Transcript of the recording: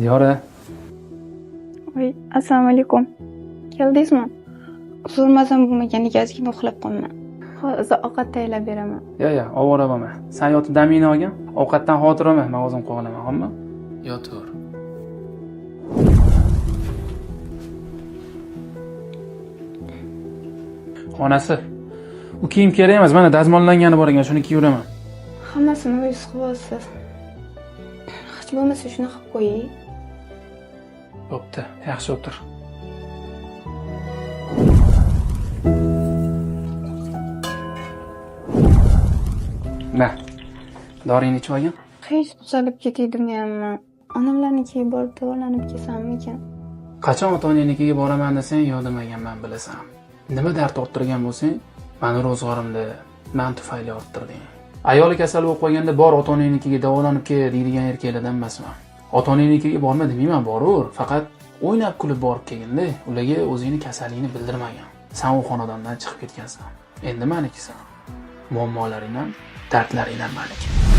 Diyora. Voy, assalomu alaykum. Keldingizmi? Uzr, mazam bo'lmaganiga ozgina uxlab qolman. Hozir ovqat tayyorlab beraman. Yo, yo, ovora bo'lma. San yotib damingni olgin. Ovqatdan xavotir olma, men o'zim qilib olaman, xo'pmi? Yotaver. Onasi, u kiyim kerak emas, mana dazmollangani bor ekan, shuni kiyaveraman. Hammasini o'zingiz qilyapsiz. Hech bo'lmasa shuni qilib qo'ying. Bo'pti, yaxshi o'tir. Na, doringni ichib olgin. Hech tuzalib ketay demayapman. Onamlarnikiga borib davolanib kelsammikan? Qachon ota onangnikiga boraman desang, yo'q demaganman, bilasan. Nima dard orttirgan bo'lsang, mani ro'zg'orimda man tufayli orttirding. Ayoli kasal bo'lib qolganda bor ota onangnikiga davolanib kel deydigan erkaklardan emasman. Ota onangnikiga borma demayman, borur, faqat o'ynab kulib borib kelginda, ularga o'zingni kasalligingni bildirmagin. San u xonadondan chiqib ketgansan. Endi manikisan. Muammolaring ham, dardlaring ham maniki.